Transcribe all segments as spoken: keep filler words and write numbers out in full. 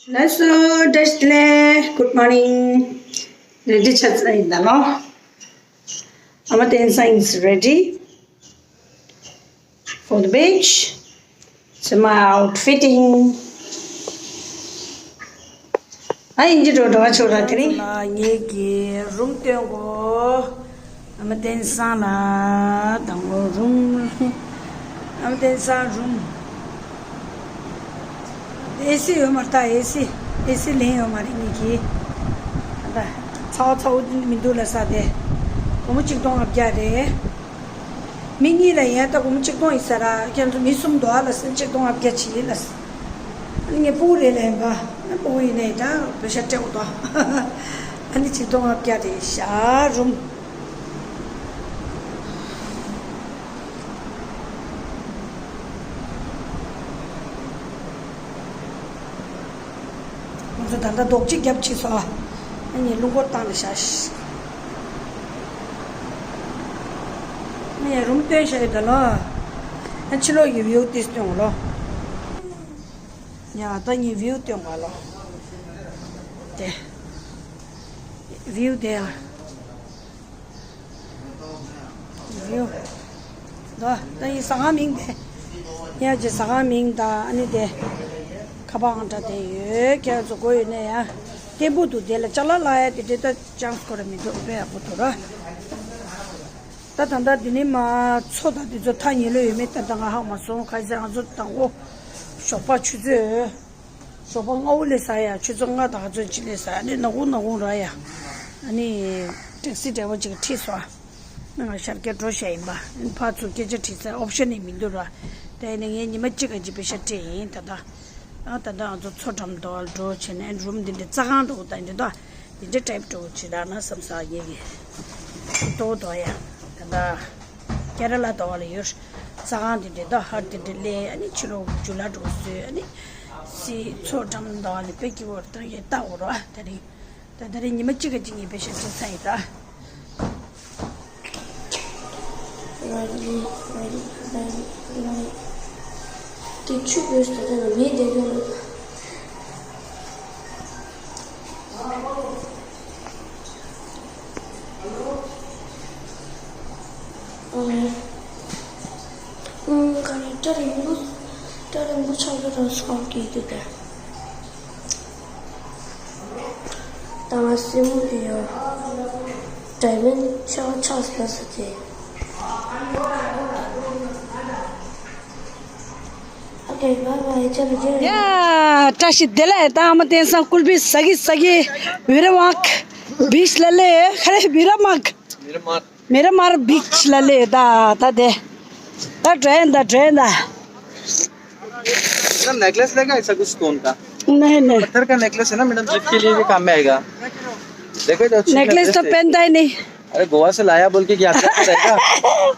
ལགས་སོ། བཀྲ་ཤིས་བདེ་ལེགས། Good morning. Ready ཆགས་ཚར་ཡིན་ད་ལོ། ཨ་མ་བསྟན་བཟང་is ready for the beach. So my outfitting. ཨ་ཡིན་གྱི་འགྲོ་འགྲོ་བ་ཆོག་ར་དེ་རིང་། ངེད་ཀྱི་རུམ་སྟོན་གོ། ཨ་མ་བསྟན་བཟང་ལ་དང་པོ་རུམ། ཨ་མ་བསྟན་བཟང་རུམ། ཨེ་སི་ཡོད་མ་རེད་ད། ཨེ་སི་ཨེ་སི་ལེན་ཡོད་མ་རེད་ངེད་ཀྱི། ད་ཚ་བ་ཚ་བོ་མི་འདུག་ལ་ས་དེ། སྒོར་མོ་གཅིག་སྟོང་ལྔ་བརྒྱ་རེད། མི་གཉིས་ལ་ཡང་ད་སྒོར་མོ་གཅིག་སྟོང་ཡིན་ས་ར། ཁྱེད་ཚོ་མི་གསུམ་འདུག་ཨ་ལ་ས། གཅིག་སྟོང་ལྔ་བརྒྱ་བྱིས་ལ་ས། ཨ་ནི་ངའི་སྤུ་གུ་རེད་ལ་ཡིན་པ། ཨ་སྤུ་གུ་ཡིན་ནའི་ད་པེ་ཤ་སྤྲད་འོ་ད། ཨ་ནི་གཅིག་སྟོང་ལྔ་བརྒྱ་རེད་ཤག་རུམ། ང་ཚོ་ད་ལྟ་རྡོག་གཅིག་རྒྱབ་ཕྱིན་སོང་ཨ། ཨ་ནི་རླུང་འཁོར་བཏང་ནས་བཞག་ཤག་ཨ་ནི་རུམ་སྟོན་བཞག་ཡོད་ད་ལོ། ཨ་ཕྱི་ལོགས་ཀྱི་བིའུ་ཏིས་སྟོན་གོ་ལོ། ཡ་ད་ངའི་བིའུ་སྟོན་གོ་ལོ། དེ། བིའུ་དེ་ཡ། ཡོ། ད་ད་ཡི་ཟ་ཁང་མིང་དེ། ཡ་ཅི་ཟ་ཁང་མིང་དང་ཨ་ནི་དེ། ཁ་པར་ཨང་གྲངས་དེ་ཡོད། ཁྱེད་ཚོ་དགོས་ཡོད་ན་ཡ། བརྟན་པོ་འདུག་དེ་ལ་ཅ་ལག་བརླག་ཡ་དེ་འདྲ་ད་ཅང་སི་ཁོ་ར་མི་འདུག་དཔེ་ཡག་པོ་འདུག་ར། ད་ད་ལྟ་འདི་ནི་མ་མཚོ་དང་དེ་ཚོ་ཐག་ཉེ་ལོས་ཡོད་མེད་ད་ལྟ་ང་ཧ་གོ་མ་སོང་། ག་རེ་ཟེར་ང་ཚོ་དང་པོ་ཞོགས་པ་ཆུ་ཚོད། ཞོགས་པ་སྔ་བོ་ལས་ཟ་ཡ། ཆུ་ཚོད་ལྔ་དང་ཚོད་གཅིག་ལས་ཟ་ཡ། ཨ་ནི་ནག་ཁུང་ནག་ཁུང་ར་ཡ། ཨ་ནི་ཊེག་སི་ཌ་རའི་ཝར་ཅིག་ཁྲིད་སོང་། ང་ཤར་སྐྱ་འགྲོ་བཞག་ཡིན་པ། ཨ་ནི་ཕར་ཚུར་སྐད་ཆ་དྲིས་ཚེ་ཨོབ་ཤན་ནི་མི་འདུག་ར། དེ་ནི་ངས་ཉི་མ་གཅིག་ག་ཅིག་པེ་ཤ་སྤྲད་ཡིན་ད་ལྟ། ཨ་ད་ལྟ་ང་ཚོ་མཚོ་འགྲམ་དུ་འགྲོ་བྱས་ནས་རུམ་འདི་འདྲ་རྩྭ་ཁང་འགྲོ་ད་འདི་འདྲ་འདི་འདྲ་ཊའིབ་འགྲོ་བྱེད་ད་ན་བསམ་ས་ཡིན་གི། ཏོག་ཏོག་ཡ། ད་ལྟ། ཀེ་ར་ལ་དོ་བ་ལ་ཡོད། ས་ཁང་དེ་འདྲས་དང་ཧར་དེ་འདྲས་ལས་ཨ་ནི་ཕྱི་ལོགས་ཇུ་ལ་འགྲོ་བཟོས། ཨ་ནི་སི་མཚོ་འགྲམ་དོ་བ་ལ་དཔེ་སྐྱིད་པོ་རེད། ད་ཡེ་ལྟ་འོ་རོ་ཨ་ད་རིང་། ད་ད་རིང་ཉི་མ་གཅིག་ག་གཅིག་ངས་པེ་ཤ་སྤྲད་ཚར་ཡིན་ད། དེ་ཆུ་བོས་ཟེར་ན་མེད་དེ་གོ། ཨང་། ཁ་ནས་སྐྲ་རིང་པོ། སྐྲ་རིང་པོ་ཆགས་ཀྱི་རེད་སོང་གི་འདུག་ད། ད་ང་སེན་མོ་དེ་ཡང་ཌའི་མོན་ཆགས་ཆགས་ཟེར་ས་དེ། Okay, bye bye. ཡ། བཀྲ་ཤིས་བདེ་ལེགས། ད་ཨ་མ་བསྟན་བཟང་སྐུལ་བིས་ཟ་གི་ཟ་གི། མི་ར་མག་བིཆ་ལ་ལེ། ཧ་རེ་མི་ར་མག་མི་ར་མག་མི་ར་མག་བིཆ་ལ་ལེ། ད་ད་དེ། ད་དྲན་ད་དྲན་ད། madam, necklace लेगा ऐसा कुछ स्टोन का? नहीं, नहीं। पत्थर का नेकलेस है ना मैडम, गिफ्ट के लिए भी काम में आएगा। देखो इधर अच्छी नेकलेस तो नेकलेस है। पहनता ही नहीं। अरे, गोवा से लाया बोल के क्या आपके पास रहेगा?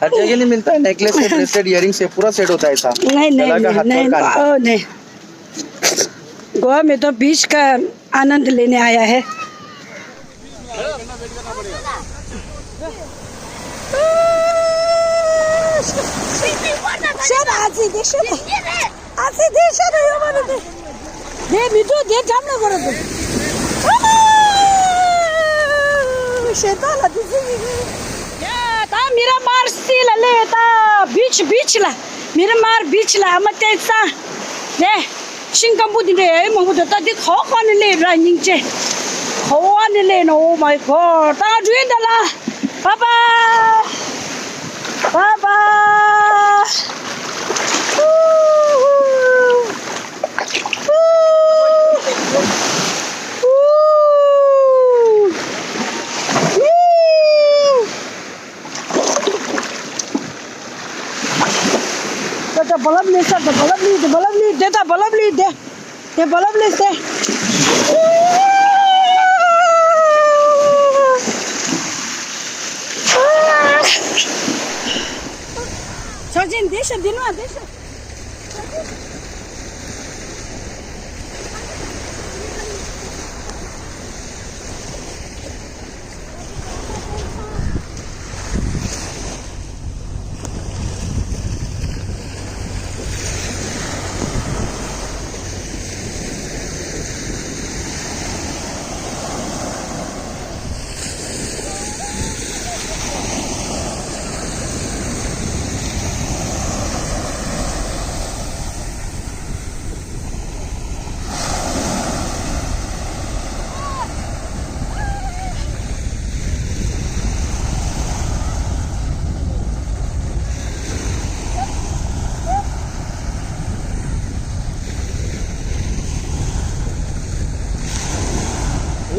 हर जगह नहीं मिलता है, नेकलेस से, ब्रेसलेट, इयररिंग से, पूरा सेट होता है ऐसा। नहीं, नहीं, गला का, नहीं, हाथ नहीं, और कान का। ओ, नहीं। गोवा में तो बीच का आनंद लेने आया है। ཤ་ན་ཨ་ཙི་དེ་ཤ་ན། ཨ་ཙི་དེ་ཤ་ན་ཡོད་མ་རེད་དེ། དེ་མི་འདུག་དེ་འགྲམ་ལ་གོ་རེད་དེ། ཨ་ཤེས་ད་ལ་དེ་ཟིག་ཡིན། ཡ་ད་མི་ར་མར་སི་ལ་ལེ། ད་བིཆ་བིཆ་ལ། མི་ར་མར་བིཆ་ལ་ཨ་མ་བསྟན་བཟང་། དེ། ཤིང་སྐམ་པོ་འདི་འདྲ་ཡ་མང་པོ་འདུག་ད་འདི་ག་བ་ནས་སླེབས་ར་སྙིང་རྗེ། ག་བ་ནས་སླེབས་ན། Oh my God. ད་ང་འགྲོ་ཡིན་ད་ལ། Bye bye. Bye bye. ད་ད་བ་ལབ་ལི་ས་ད་བ་ལབ་ལི་དེ་བ་ལབ་ལི་དེ་ད་བ་ལབ་ལི་དེ། དེ་བ་ལབ་ལི་སེ། ཆག་ཆེན་དེ་ཤ་དེ་ནོ་དེ་ཤ།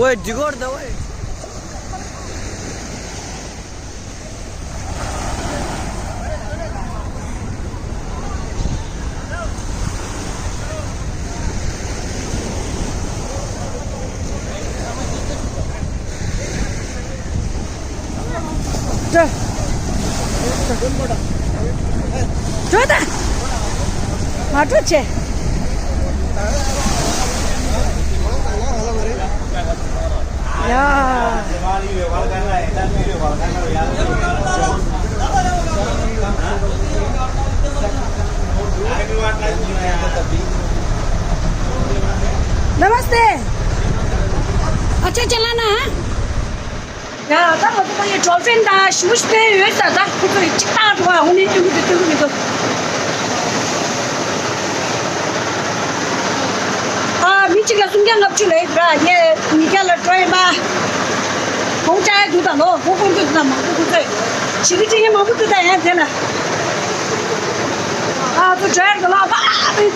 ཨོའི་ཌི་ཀོར་ད་ཨོའི། འགྲོ། འགྲོ་ད། མ་འགྲོ་བྱས། ཡ། नमस्ते। अच्छा चलाना है। ཡ། ད་ང་ཚོ་ཕ་གིའི་ཌོལ་ཕིན་དང་ཞེ་པོ་ཅིག་ཕན་ཡོད་ས། ད་ཁོ་ཚོ་ཡི་གཅིག་བཏང་འགྲོ་བ། འོ་ནི་སྟོན་གི་འདུག་སྟོན་གི་མི་འདུག་ཨ། མི་གཅིག་ལ་སུམ་བརྒྱ་ལྔ་བཅུ་ལབ་ཡོད་ར། ངས་ཉིས་བརྒྱ་ལ་སྤྲོད་ཡིན་པ། གོང་བཅག་ཡ་འདུག་ད་ལོ། ཧོ་ཧོ་འདུག་ད་མང་པོ་འདུག་ཚེ། ཞི་བདེ་ཅན་མང་པོ་འདུག་ད་ཡང་དེ་ལ། ཨ་ཚོ་འགྲོ་ཡ་འདུག་ལ། ཨ་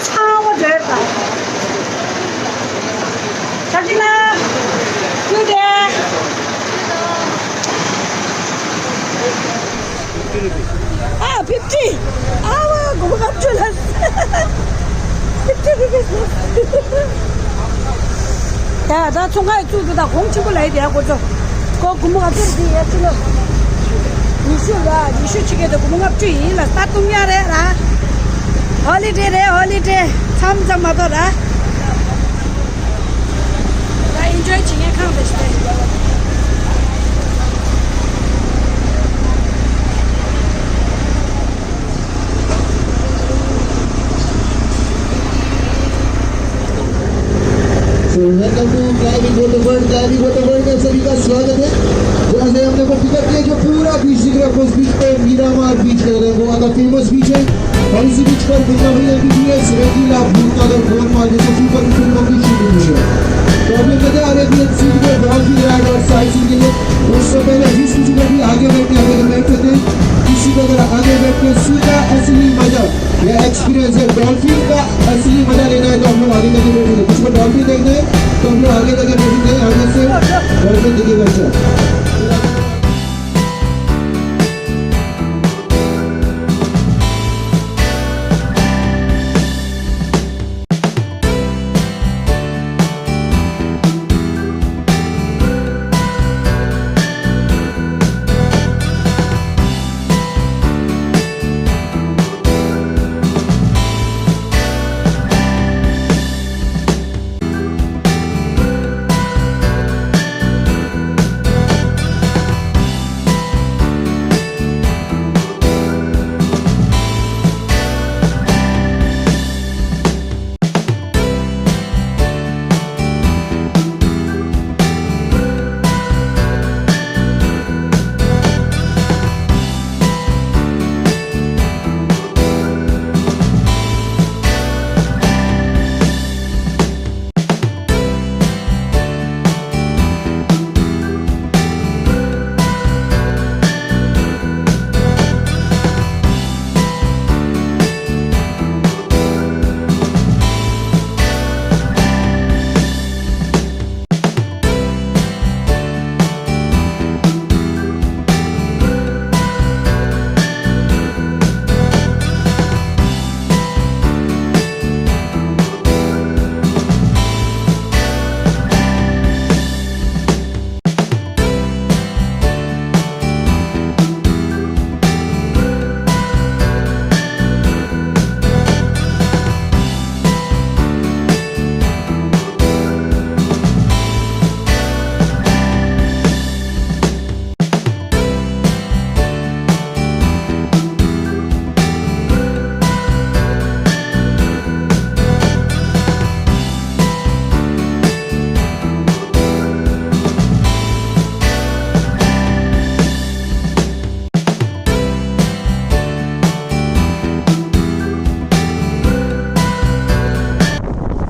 ཚང་མ་འགྲོ་ཡ་ད། ཆ་ཅི་ན། ཀུ་དེ། ཨ། ཕིབ་ཊི། ཨ་བ། སྒོར་མོ་ལྔ་བཅུ་ལ། ཕིབ་ཊི་རུ་པིས་ལ། ཡ། ད་ཚོང་ཁང་བཙུགས་འདུག་ད་གོང་ཆེན་པོ་ལ་ཡོད་དེ་ཡ་སྒོར་ཚོ། ཁོ་སྒོར་མོ་ལྔ་བཅུ་རེད་དེ་ཡ་ཅི་ལོ། ཉི་ཤུ་ར། ཉི་ཤུ་ཕྱི་རྒྱལ་དུ་སྒོར་མོ་ལྔ་བཅུ་ཡིན་ལ། ད་བཏུང་ཡ་རེད་ར། ཧོ་ལི་ཌེ་རེད། ཧོ་ལི་ཌེ། མཚམས་མཚམས་མ་གཏོགས་ར། ད་ཨེན་ཇོའི་བྱེད་མཁན་ཁང་དེ་ཞིག་རེད། So, welcome to Driving with the World, Driving with the World में सभी का स्वागत है। जहाँ से हम लोग को पिकअप किया, जो पूरा बीच दिख रहा है, उस बीच पे मीरामार बीच कह रहे हैं, वो का फेमस बीच है। और इसी बीच पर दुर्गा भैया एमबीबीएस, रंगीला, भूतनाथ और भुवन माल जैसे सुपर फिल्मों की शूटिंग हुई है। तो अभी मजा आ रहा है सीट पे डॉल्फिन राइड और साइट सीन के लिए। उससे पहले जिस किसी को भी आगे बैठने, आगे बैठ सकते हैं, किसी को अगर आगे बैठ के सीधा असली मजा या एक्सपीरियंस या डॉल्फिन का असली मजा लेना है तो हम लोग आगे जाके बैठेंगे। कुछ को डॉल्फिन देखना है तो हम लोग आगे जाके बैठेंगे, आगे से डॉल्फिन दिखेगा। अच्छा।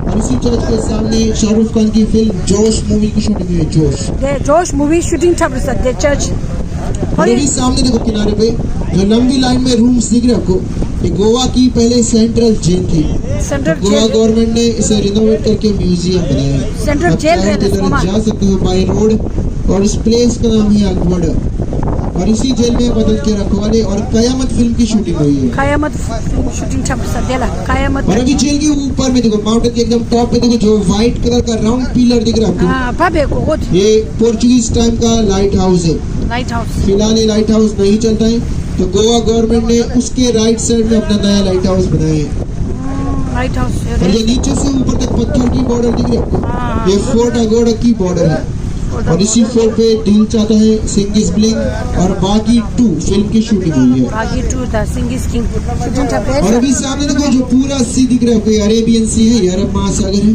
और इसी चर्च के सामने शाहरुख खान की फिल्म जोश मूवी की शूटिंग हुई है। जोश। दे जोश मूवी शूटिंग था सर दे चर्च। और अभी सामने देखो किनारे पे जो लंबी लाइन में रूम्स दिख रहे हैं आपको, ये गोवा की पहले सेंट्रल जेल थी। सेंट्रल गोवा जेल। गवर्नमेंट ने इसे रिनोवेट करके म्यूजियम बनाया। सेंट्रल आप जेल चाहे है तो इधर इसको। जा सकते हो बाय रोड। और इस प्लेस का नाम है अगवड़। और इसी जेल में वतन के रखवाले और कयामत फिल्म की शूटिंग हुई है। कयामत फिल्म शूटिंग छप सदेला कयामत। और अभी जेल के ऊपर में देखो, माउंटेन के एकदम टॉप पे देखो, जो व्हाइट कलर का राउंड पिलर दिख रहा है आपको, हाँ, भाभी को वो ये पोर्चुगीज टाइम का लाइट हाउस है। Light house. फिलहाल ये लाइट हाउस नहीं चलता है, तो गोवा गवर्नमेंट ने उसके राइट साइड में अपना नया लाइट हाउस बनाया है। हम्म, लाइट हाउस है। और ये नीचे से ऊपर तक पत्थर की बॉर्डर दिख रही है आपको? हाँ, हाँ। ये फोर्ट अगोड़ा की बॉर्डर है। और इसी फोर्ट पे दिल चाहता है, सिंह इज ब्लिंग और बागी टू फिल्म की शूटिंग हुई है। बागी टू था, सिंह इज किंग। शूटिंग था। और अभी सामने देखो, जो पूरा सी दिख रहा है आपको, ये अरेबियन सी है, ये अरब महासागर है।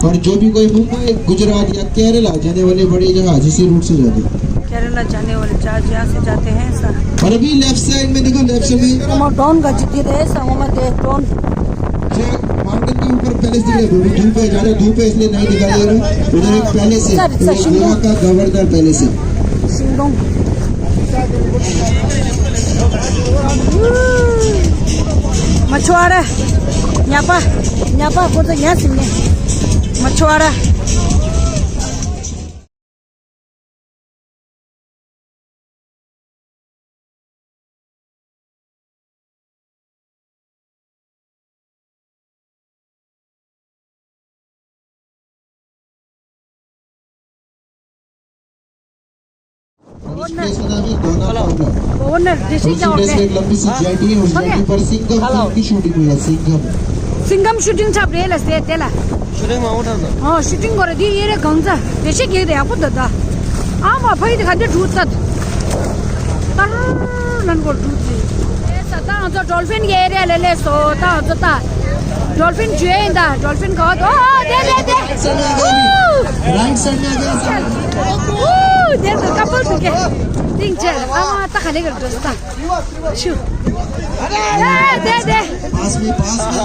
और जो भी कोई मुंबई, गुजरात या केरला जाने वाले बड़े जहाज इसी रूट से जाते हैं। केरला जाने वाले जहाज यहाँ से जाते हैं, सर। और अभी लेफ्ट साइड में देखो, लेफ्ट साइड में वो डाउन का जितने रहे, सर, वो मत दे, डाउन। जो माउंटेन के ऊपर पैलेस दिख रहे हैं, वो धूप है, ज्यादा धूप है, इसलिए नहीं दिखाई दे रहे। उधर एक पैलेस है, सर, सर, वो गोवा का गवर्नर पैलेस है। सिंगडोंग। मछुआरा, न्यापा, न्यापा, को तो यहाँ सिंगे। मछुआरा। और इस प्लेस का नाम है दोना पाउडर। और ना, देसी और इसी प्लेस में एक लंबी सी जेटी है, उस जेटी पर सिंघम फिल्म की शूटिंग हुई है, सिंघम। सिंघम शूटिंग छाप रहे लस्ते तेला। शूटिंग में उठा था। हाँ, शूटिंग कर दी, ये रे गंजा। देसी के दे आपको ददा। आ, मा भाई दिखा दे, ढूंढ तक। तर नन को ढूंढ दी। ए, सदा, हम तो डॉल्फिन ये एरिया ले ले, सो, ता, हम तो ता। डॉल्फिन जुए इंदा, डॉल्फिन को, ओ, दे, दे, दे। राइट साइड में आ गया, सर। ओ, दे, दे, कपल तुके। तीन, चार, आ, ता खाने का ड्रेस ता। शू। दे, दे, दे। पास में, पास में।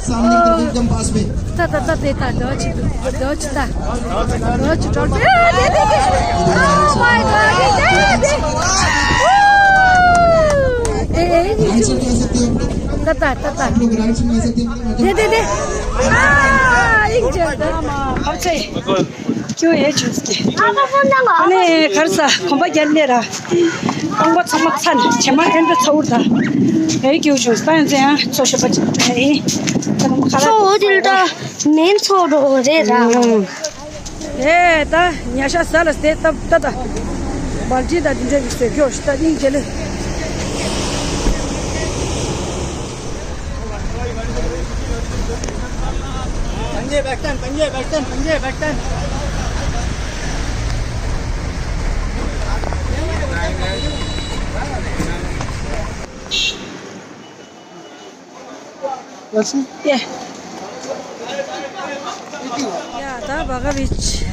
सामने एकदम, एकदम पास में। ता, ता, ता, दे, ता, दो, ची, दो, ची, ता। दो, ची, डॉल्फिन। ए, दे, दे, दे। Oh my God, they, they. A, A, A, right side में आ सकते हो। ता, ता, ता, ता। आप लोग राइट साइड में आ सकते हो। दे, दे, दे। आ, एक जगह। अब चाहिँ क्यों है चुस्की? अनि खर्च खम्बा गेल्ले र। खम्बा छमा छन, छमा एन्ड छौर दा। ए क्यों चुस्ता चाहिँ यहाँ सोशल बच है। छौ दिल दा मेन छौ रे रा। ए ता न्यासा साल स्ते तब तता। बाल्टी दा दिन्छ कि क्यों स्ता दिन चले। पंजे बैठन, पंजे बैठन, पंजे बैठन। That's it. Yeah. ཡ་ད་བ་ག་བི་ཆི།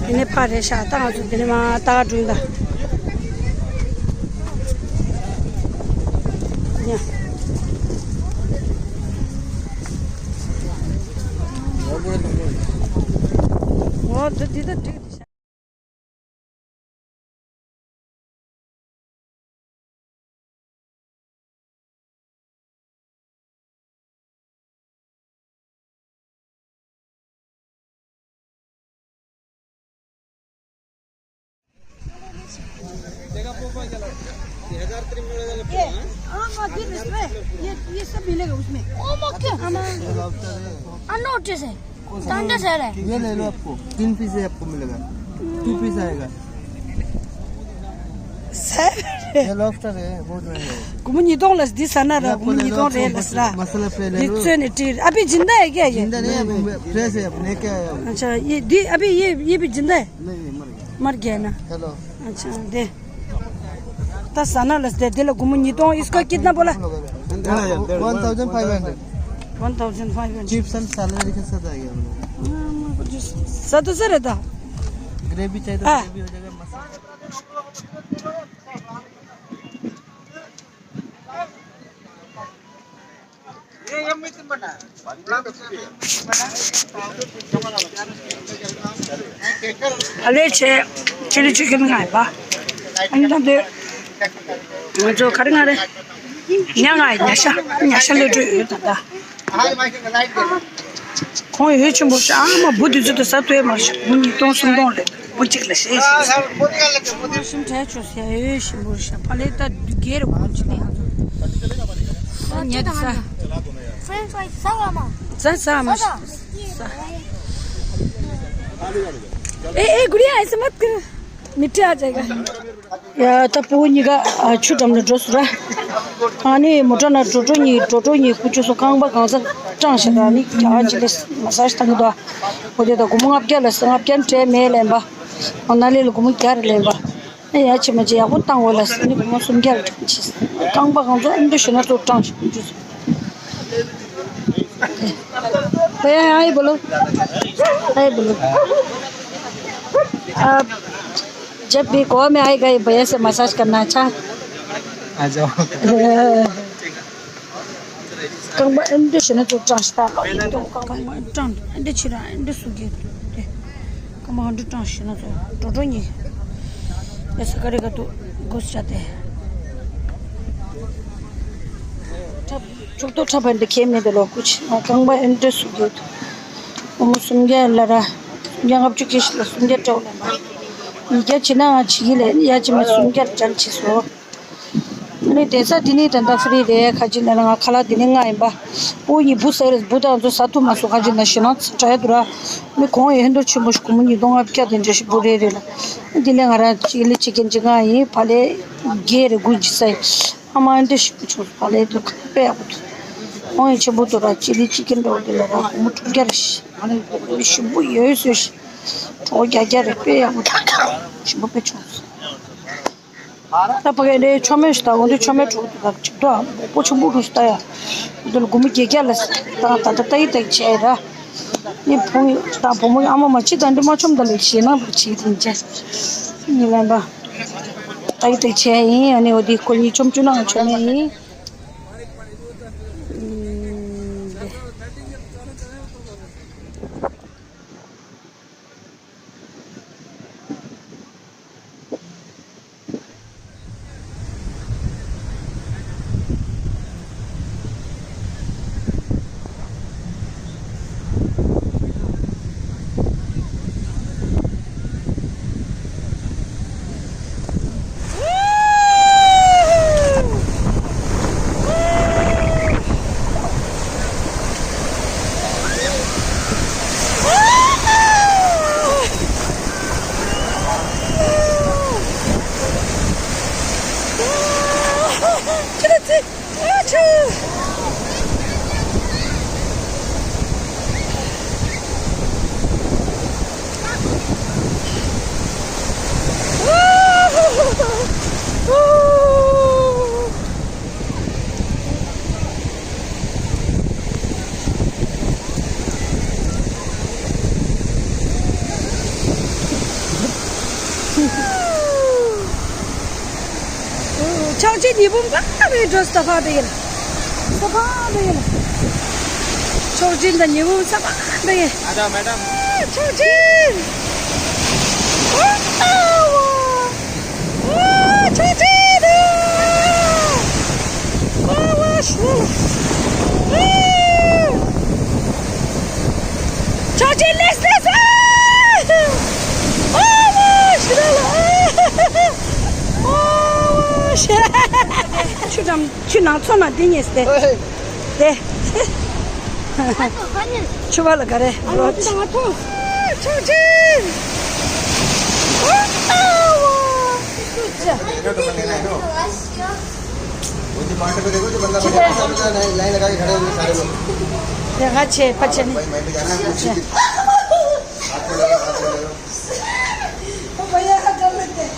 དེ་ནས་ཕར་རེད་ཤག་ད་ང་ཚོ་དེ་ནས་མ་ད་ག་འགྲོ་ཡིན་ད། ཡ། འོ་འདི་འདི་ད་འགྲིག་འདི་ཤག ये, हाँ, हाँ, फिर इसमें, ये, ये सब मिलेगा उसमें। ओ, ओके। हाँ, हाँ। अनोटिस है। कौन सा? ये ले लो, आपको तीन पीस है, आपको मिलेगा, टू पीस आएगा। सर। ये लॉबस्टर है, बहुत महंगा है। गुमु नितों लस दी सना रा, गुमु नितों रे लस रा। मसाला फ्राई ले लो। अभी जिंदा है क्या ये? जिंदा नहीं है, फ्रेश है, अपने क्या है? अच्छा, ये दी, अभी ये, ये भी जिंदा है? नहीं, नहीं, मर गया। मर गया ना? हेलो। अच्छा, दे। दस आना लस दे, दे लो, गुमु नितों, इसका कितना बोला? One thousand five hundred. One thousand five hundred. Chips and salary के साथ आ गया हम लोग। हाँ, मैं कुछ सदु से रहता। ग्रेवी चाहिए तो हाँ। ग्रेवी हो जाएगा, मसाला। ཨ་ལེ་ཆེ། ཆི་ལི་ཆི་ཁན་ང་ཡིན་པ། ཨ་ནི་ད་འདི་ང་ཚོ་ག་རེ་ང་རེ། ཉ་ང་ཉ་ཤ་ཉ་ཤ་ལས་སྤྲོད་ཡོད་ད་ད། ཁོང་ཡོད་ཆེན་པོ་ཤ་ཨ་མ་བུ་དེ་ཚོ་དུ་ས་ཐོས་མ་ཤ་བུ་གཉིས་སྟོང་སུམ་སྟོང་ལས་བུ་གཅིག་ལ་ཤེས་ཤེས། ཤིམ་ཁྲལ་ཆོག་ཟེར་ཡོད་ཤིམ་པོ་ཤ་ཕ་ལས་ད་དུ་རྒྱལ་རུ་གོམ་ཅི་ནས་ང་ཚོ་ཉ་དུ་ས། French fries ཟ་བ་མ། ཟ་ཟ་མ་ཤ་ཟ། ཨེ་ཨེ་གུ་རི་ཨ་ཨེ་སི་མ་ཏི་ཀི་མི་ཏྲ་ཨ་ཅེ་ག་ཡ་ད་ཕྲུ་གུ་གཉིས་ཀ་ཨ་ཆུ་འགྲམ་ལ་འགྲོ་སོང་ར། ཨ་ནི་མོ་ཊ་ནང་འགྲོ་འགྲོ་གཉིས་འགྲོ་འགྲོ་གཉིས་ཀུ་ཅོ་སོ་རྐང་པ་གང་ས་སྐྲངས་ཤག་ར། ནི་རྒྱ་གར་ཅི་ལས་མ་སཱ་ཇི་བཏང་གི་འདུག་འོ་དེ་ད་སྒོར་མོ་ལྔ་བརྒྱ་ལ་ལྔ་བརྒྱ་སྤྲད་མེད་ལན་པ། འོ་ན་ལས་ལ་སྒོར་མོ་བརྒྱ་རེ་ལན་པ། ཨ་ཡ་ཆེ་མ་ཆེ་ཡག་པོ་བཏང་འོ་ལ་ནི་སྒོར་མོ་སུམ་བརྒྱ་ལ་སྐྲངས་ཤག་རྐང་པ་གང་ཚོ་ཨེ་འདྲ་ཞུ་ན་ཚོ་སྐྲངས་ཤག་ཀུ་ཅོ་སོ། भैया यहाँ ही बोलो। हाय बोलो। आप जब भी गोवा में आएगा ये भैया से मसाज करना। अच्छा। आ जाओ। རྐང་པ་ཨེ་འདྲ་ཞེ་ན་ཚོ་སྐྲངས་ཤག་ད་ལོ་ཡིན་འདུག་རྐང་པ་སྐྲངས་ཨེ་འདྲ་ཆེ་ར་ཨེ་འདྲ་སུ་གི་འདུག་སྟེ། རྐང་པ་ཨེ་འདྲ་སྐྲངས་ཤེ་ན་ཚོ་འགྲོ་འགྲོ་ཉེ། ཨེ་ས་ཀ་རི་ག་འདུག་སྒོ་ས་ཆ་དེ། ཁྲབ་ཕྱུག་ཏོ་ཁྲབ་ཨེ་འདྲ་ཁྱེར་མེད་དེ་ལོ་ཀུ་ཆེ་ང་རྐང་པ་ཨེ་འདྲ་སུ་གི་འདུག་སྒོར་མོ་སུམ་བརྒྱ་ལ་ར་སུམ་བརྒྱ་ལྔ་བཅུ་གི་ལ་སུམ་བརྒྱ་སྤྲད་ལ་མ། ཉིས་བརྒྱ་བྱེད་ན་ང་བྱེད་ཀྱི་ལས་ཡ་ཅི་མ་སུམ་བརྒྱ་ལ་འཇལ་བྱེད་སོ། ནི་དེ་ས་དེ་ནི་ད་ལྟ་ཧྥི་རི་རེད། ཁ་ཅིག་ན་ང་ཁ་ལག་དེ་ནི་ལྔ་ཡིན་པ། བུ་གཉིས་བུ་ཟེར་རེད། བུ་དང་ཚོ་ཟ་ཐུབ་མ་སོང་། ཁ་ཅིག་ན་ཞེ་ན་དྲག་ཡ་འདུག་ར། ནི་གོང་ཡོད་ཧན་དུ་ཆེན་པོ་ཞིག་སྒོར་མོ་ཉིས་སྟོང་ལྔ་བརྒྱ་དེ་འདྲ་ཞིག་བུ་རེ་རེ་ལ། དེ་ལས་ང་རང་ཅི་ལི་ཅི་ཀན་ཅི་ང་ཡིན་ཕ་ལས་རྒྱལ་རེ་དགུ་ཅི་ས་ཡིན། ཨ་མ་འདྲ་ཞིག་བུ་ཆུང་ཕ་ལས་དུ་དཔེ་ཡག་པོ་འདུག་གོང་ཡོད་ཆེན་པོ་འདུག་ར། ཅི་ལི་ཅི་ཀན་འདྲ་བོ་དེ་ལ་ར་སྒོར་མོ་དྲུག་བརྒྱ་རེ་ཞིག་ཞིམ་པོ་ཡོད་ཟོས་ཤིག་གྲོགས་བརྒྱ་བརྒྱ་རེ་དཔེ་ཡག་པོ་འདུག་ཞིམ་པོ་དཔེ་བྱུང་སོང་། ད་ཕ་གི་འདྲའི་མཆོད་མེ་ཞིག་དང་འོ་འདི་མཆོད་མེ་གྲོགས་དེ་དག་ཅིག་ཏུ་མོག་པོ་ཆུང་པོ་རུ་ཞིག་ལྟ་ཡ། འདི་ལ་སྒོར་མོ་བརྒྱད་བརྒྱ་ལ་ད་ད་ད་ལྟ་ཡི་ད་ཡི་བྱས་ར། ནི་བུ་དང་བུ་མོ་ཨ་མ་མ་ཅི་དང་འདི་མ་ཆོམ་ད་ལ་ཞེད་སྣང་དང་བྱེད་དེ་འཇེ། ནི་ལན་པ། ད་ཡི་ད་ཡི་བྱས་ཡིན་ཨ་ནི་འོ་འདི་ཁོ་གཉིས་ཆོམ་ཆུ་ནང་མཆོད་མེ་ཡིན། ཆོག་ཅེ་ཉི་བུམ་པ་རེད་འགྲོ་ས་ཕ་དེ་ཡིན། ས་ཕ་དེ་ཡིན། ཆོག་ཅེ་ད་ཉི་བུམ་ས་ཕ་དེ་ཡིན། ཨ་ད་མེ་ཌམ། ཆོག་ཅེ། ཨོ་ཨོ། ཨོ་ཆོག་ཅེ་དེ། ཨོ་ཨོ་ཤི། ཆོག་ཅེ་ལེས་ལེས། ཨོ་ཨོ་ཤི་ལ། ཨོ་ཨོ་ཤི། ཆུ་འགྲམ། ཆུ་ནང་ཚོ་ན་དེ་ཉེས་ཏེ། དེ། ཆུ་བ་ལ་ག་རེ། ཆོག་ཅེ། वो जो बांटे पे देखो, जो बंदा बंदा लाइन लगा के खड़े होंगे सारे लोग। དེ་ང་ཆེ་ཕ་ཆེ་ནི། भाई, मैं भी जाना है, कुछ हाथ में लगा, हाथ में लगा। ओ भैया, हाथ कर लेते हैं।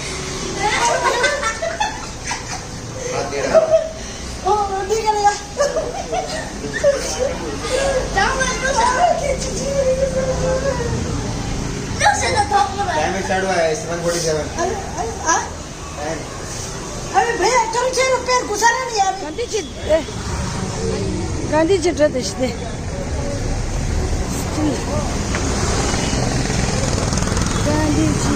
हाथ दे रहा है। ओ, ठीक है भैया। Time start हुआ है, seven forty seven। अरे, अरे, आ? अरे भैया, कम से कम पैर घुसा रहा नहीं यार। गांधी जी, ए, गांधी जी ड्रेस दे। गांधी जी।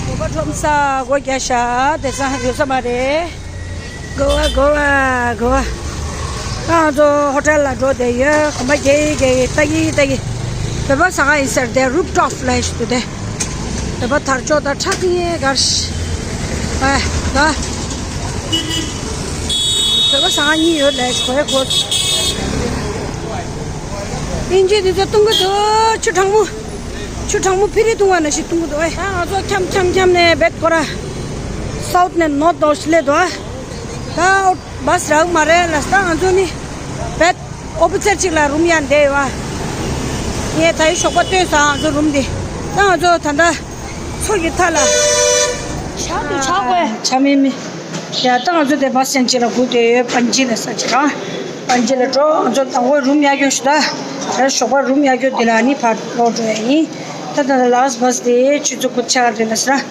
बाबा थोमसा को क्या शाह, देखा है, यो सब हमारे। གོ་བ་གོ་བ་གོ་བ། ང་ཚོ་ཧོ་ཊེལ་ལ་འགྲོ་བསྡད་ཡོད། གོམ་པ་རྒྱག་གི་རྒྱག་གི་ལྟ་གི་ལྟ་གི། བོད་པ་ཟ་ཁང་ཡིན་ཟེར་ཏེ་རུབ་ཊོབ་ལ་ཞིག་འདུག་སྟེ། བོད་པ་དར་ལྕོག་དང་ཁྲག་ངེས་གར་ཞིག་ཨ་ད། བོད་པ་ཟ་ཁང་གཉིས་ཡོད་ལ་ཞིག་གོ་ཡ་གོ། ཨིན་ཇི་འདི་ཚོ་བཏུང་གི་འདུག་ཆུ་གྲང་མོ། ཆུ་གྲང་མོ་ཕི་རི་བཏུང་བ་ན་ཞིག་བཏུང་གི་འདུག་ཨེ། ང་ཚོ་འཁྱམ་འཁྱམ་འཁྱམ་ནས་བེད་ཁོ་ར། སའུཐ་ནས་ནོར་ཐ་འོ་ཞིག་སླེབས་འདུག་ཨ། ད་བྷ་སི་རག་མ་རེད་ལ། ད་ང་ཚོ་ནི་བེད་ཨོ་པི་ཚེར་གཅིག་ལ་རུམ་ཡང་བསྡད་ཡོད་ཨ། ངས་ད་ཡི་ཞོགས་པ་སྟོན་སོང་ང་ཚོ་རུམ་འདི། ད་ང་ཚོ་ད་ལྟ་མཚོ་ཡི་མཐའ་ལ། ཆག་ཏུ་ཆག་པས། ཆ་མེད་མེད། ཡ་ད་ང་ཚོ་དེ་བྷ་སི་སྤྱན་གཅིག་ལ་སྒུག་བསྡད་ཡོད། པན་ཇི་ལ་ས་ཆ་རང་། པན་ཇི་ལ་འགྲོ། ང་ཚོ་དང་པོ་རུམ་ཡག་ཤོས་ཤིག་ད། ད་ཞོགས་པ་རུམ་ཡག་ཤོས་འདི་ལ་ནི་ཕར་ལོག་འགྲོ་ཡ་ཡིན། ད་ད་ལ་ལཱ་སི་བྷ་སི་དེ་ཆུ་ཚོད་དགུ་ཆ་རེད་ལ་ཟེར།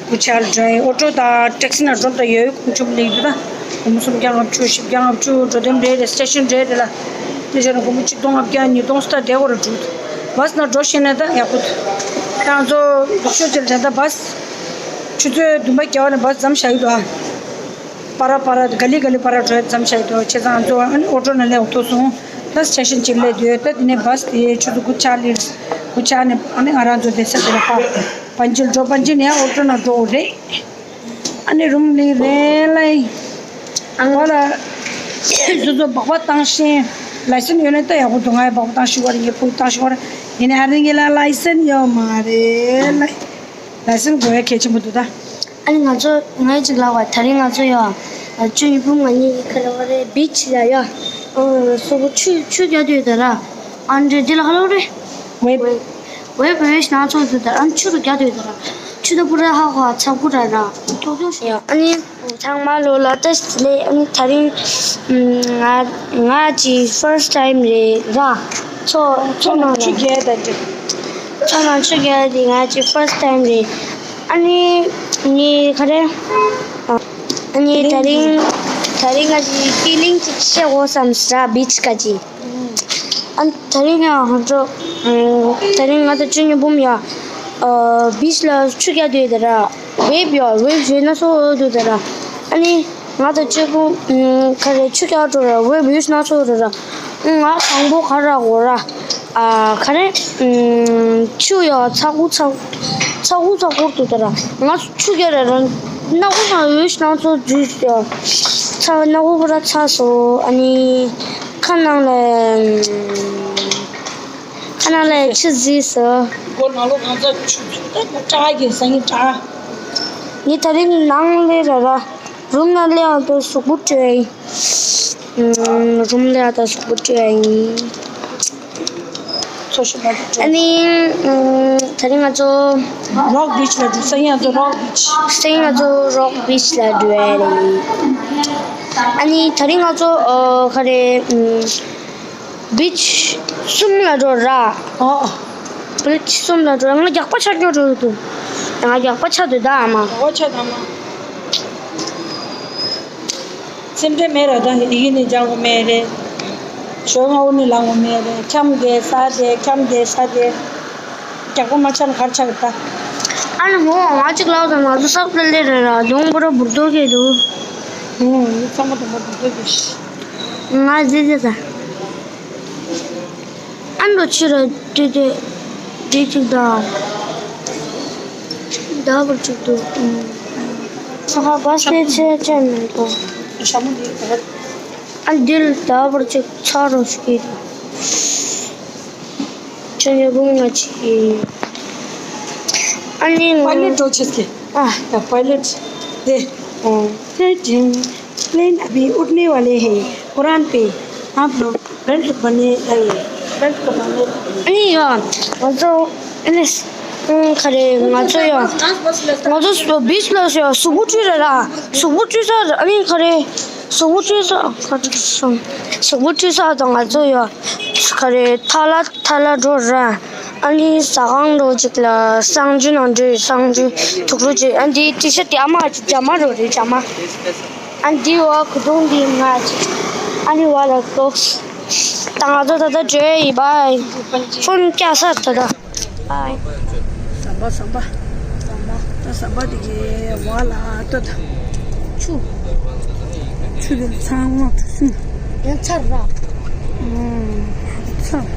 དགུ་ཆ་ལ་འགྲོ་ཡ་ཡིན། ཨོ་ཊོ་དང་ཊེག་སི་ནང་འགྲོ་ད་ཡོད། ཁོང་ཆུང་ལེགས་འདུག་ད་སྒོར་མོ་སུམ་བརྒྱ་ལྔ་བཅུ་བཞི་བརྒྱ་ལྔ་བཅུ་འགྲོ་དེམ་རེད་རེད། སི་ཊེ་ཤན་རེད་རེད་ལ། དེ་བྱས་ན་སྒོར་མོ་ཆིག་སྟོང་ལྔ་བརྒྱ་ཉིས་སྟོང་སྟ་དེ་གོ་ར་འགྲོ། བྷ་སི་ནང་འགྲོ་ཤེས་ན་ད་ཡག་པོ་འདུག་ད་ང་ཚོ་ལྡུག་ཤོས་ཅིག་ལ་ད་ལྟ་བྷ་སི་ཆུ་ཚོད་བདུན་པ་བརྒྱད་པ་ནས་བྷ་སི་འཛོམས་བཞག་ཡོད་དོ། པ་ར་པ་ར་ག་ལི་ག་ལི་པ་ར་འགྲོ་ཡ་འཛོམས་བཞག་ཡོད་དོ། བྱས་ཙང་ང་ཚོ་ཨ་ནི་ཨོ་ཊོ་ནང་སླེབས་ཐུབ་སོང་། ད་སི་ཊེ་ཤན་གཅིག་སླེབས་ཡོད། ད་དེ་ནས་བྷ་སི་དེ་ཆུ་ཚོད་དགུ་ཆ་ལ་དགུ་ཆ་ནས་ཨ་ནི་ང་རང་ཚོ་བསྡད་ས་དེ་ལ་ཕར་པན་ཇི་ལ་འགྲོ། པན་ཇི་ནས་ཨོ་ཊོ་ནང་འགྲོ་དགོས་རེད། ཨ་ནི་རུམ་ལིང་རེད་ལ། ཨ་ང་ལ་སོ་སོ་སྦག་སྦག་བཏང་ཤེས། ལའི་སེན་ཡོད་ན་ད་ཡག་པོ་འདུག་ང་ཡི་སྦག་སྦག་བཏང་ཤེས་པ་རེད། ངའི་བུ་བཏང་ཤེས་པ་རེད། ཡིན་ནའི་ཨ་རི་ངེད་ལ་ལའི་སེན་ཡོད་མ་རེད་ལ། ལའི་སེན་དགོས་ཡ་གལ་ཆེན་པོ་འདུག་ད། ཨ་ནི་ང་ཚོ་ངའི་གཅིག་ལབ་པ། ད་རིང་ང་ཚོ་ཡ་ཅོ་ཡི་བུ་ང་གཉིས་ཁ་ལ་བ་རེད། བིཆ་ལ་ཡ་སོ་པོ་ཆུ་ཆུ་རྒྱག་དུས་ད་ར། ཨ་འདྲེ་འདི་ལ་ཁ་ལ་བ་རེད། ཝེབ། ཝེབ་ཝེབ་ཤ་ན་ཚོ་དུ་དར་ཨན་ཆུ་རུ་རྒྱ་དུ་དར་ཆུ་ད་པུ་ར་ཧ་ཧ་ཚ་པུ་ར་ར་ཐོག་ཐོག་ཤ། ཡ་ཨ་ནི་ཚང་མ་ལོ་ལ་ཏེ་ལེ། ཨ་ནི་ད་རིང་ང་ང་ཅི་ཕར་སི་ཊི་ཊའིམ་རེད་ར། ཚོ་ཚོ་ནང་ཆུ་རྒྱ་ད་ཅི་ཚོ་ནང་ཆུ་རྒྱ་དེ་ང་ཅི་ཕར་སི་ཊི་ཊའིམ་རེད། ཨ་ནི་ངས་ག་རེ། ཨ་ནི་ད་རིང་ད་རིང་ང་ཅི་ཕི་ལིང་ཅིག་ཤེས་འོ་བསམ་སྲ་བིཆ་ཀ་ཅི། ཨ་ད་རིང་ཡང་ཧོན་ཅོ། ད་རིང་ང་དང་ཅོ་ཉི་འབུམ་ཡ། བིཆ་ལ་ཆུ་རྒྱག་དུས་དེ་ར། ཝེབ་ཡ་ཝེབ་བྱས་ན་སོ་འོ་དུས་དེ་ར། ཨ་ནི་ང་དང་ཅོ་བུ་ག་རེ་ཆུ་རྒྱག་འགྲོ་ར་ཝེབ་ཡུས་ན་སོ་དུ་ར། ང་དང་པོ་ག་ར་གོ་ར། ག་རེ། ཆུ་ཡ་ཚ་ཁུ་ཚ་ཚ་ཁུ་ཚ་ཁུར་དུ་དེ་ར། ང་ཆུ་རྒྱག་ར་ར་སྣ་ཁུ་ན་ཝེབ་ན་སོ་དུས་ཡ། ཚ་སྣ་ཁུ་པུ་ར་ཚ་སོ་ཨ་ནི། ཁ་ནང་ལ། ཁ་ནང་ལ་ཆུ་བཟི་སོ། སྒོ་ནང་ལོགས་གང་ཚ་ཆུ་ཚུད་ད་བཀྲ་གི་ས་ཡིན་བཀྲ། ངས་ད་རིང་ནང་ལས་ར་ར། རུམ་ནང་ལས་ཡང་དུ་གཟུགས་པོ་བཀྲུས་ཡིན། རུམ་ལས་ཡང་དུ་གཟུགས་པོ་བཀྲུས་ཡིན། ཚོ་ཤུ་མ་བཀྲུས། ཨ་ནི། ད་རིང་ང་ཚོ། རོག་བིཆ་ལ་འགྲོ། ས་ཡིན་ང་ཚོ་རོག་བིཆ། ས་ཡིན་ང་ཚོ་རོག་བིཆ་ལ་འགྲོ་ཡ་རེད། ཨ་ནི་ད་རིང་ང་ཚོ་ག་རེ། བིཆ་གསུམ་ལ་འགྲོ་ར། ཨོ། བིཆ་གསུམ་ལ་འགྲོ། ང་རྒྱགས་པ་ཆགས་འགྲོ་འགྲོ་འདུག་ང་རྒྱགས་པ་ཆགས་འདུག་ད་ཨ་མ། རྒྱགས་པ་ཆགས་ད་མ། སེམས་ཁྲལ་མེད་ར་ད། ཡི་གེ་ནི་སྦྱང་དགོས་མེད་རེད། ཞོགས་སྔ་བོ་ནི་ལངས་དགོས་མེད་རེད། འཁྱམ་བསྡད་ཟ་བསྡད་འཁྱམ་བསྡད་ཟ་བསྡད། རྒྱགས་པ་མ་ཆགས་ན་ག་རེ་ཆགས་ད། ཨ་ནི་མོ་ང་གཅིག་ལབ་དང་ང་ཚོ་སབ་ལེ་ལེ་རེད་ར། གདོང་པོ་ར་འབུར་དོ་གས་འདུག་ཨུང་། ཚང་མ་གདོང་པ་འབུར་དོ་གས། ང་ཟེར་ཟེར་ད། ཨ་འགྲོ་ཕྱི་ར་དུས་དེ་དུས་གཅིག་དང་། ད་བར་གཅིག་ཏུ། ས་ཁ་བ་སེ་ཆེ་ཆེ་མི་འདུག་ཨ་འདིར་ད་བར་གཅིག་ཚ་རུ་ཞིག་གིས། ཁྱོད་ཉོ་གུང་ང་ཅི། ཨ་ནི་ང་། པའི་ལེཊ་འགྲོ་ཆེ་སྐྱེ། ཨ། ད་པའི་ལེཊ་དེ། ཨོ། प्लेन अभी उड़ने वाले हैं। उड़ान पे आप लोग बेल्ट बने रहिए। बेल्ट को बांधे रहिए। ཨ་ནི་ཡ། ང་ཚོ་ཨ་ནི་ཨང་ག་རེ་ང་ཚོ་ཡ། ང་ཚོ་བིཆ་ལ་ཡ་གཟུགས་པོ་བཀྲུས་ར་ར། གཟུགས་པོ་བཀྲུས་ས་ཨ་ནི་ག་རེ། གཟུགས་པོ་བཀྲུས་ས་ག་རེ་སོང་། གཟུགས་པོ་བཀྲུས་ས་དང་ང་ཚོ་ཡ། ག་རེ་ཐ་ལ་ཐ་ལ་འགྲོ་ར། ཨ་ནི་ཟ་ཁང་འགྲོ་ཅིག་ལ་གསང་སྤྱོད་ནང་འགྲོ་ཡི་གསང་སྤྱོད་དུག་རུ་ཅིག་ཨ་འདི་ཏི་ཤ་དེ་ཨ་མ་ཅིག་རྒྱ་མ་རོ་རེད་རྒྱ་མ། ཨ་འདི་བ་གུ་དུང་འདི་ང་ཅིག་ཨ་ནི་བ་ལ་ཀོགས། ད་ང་ཚོ་ད་ལྟ་འགྲོ་ཡི་བའི། ཕོན་བཀྱག་ས་ད་ལྟ། བའི། ཟམ་པ་ཟམ་པ། ཟམ་པ། ད་ཟམ་པ་དེ་གའི་བ་ལ་ལྟོས་དང་། ཆུ། ཚང་མ་ཚང་མ་ཚང་མ། ཡང་ཚར་ར། ཚར།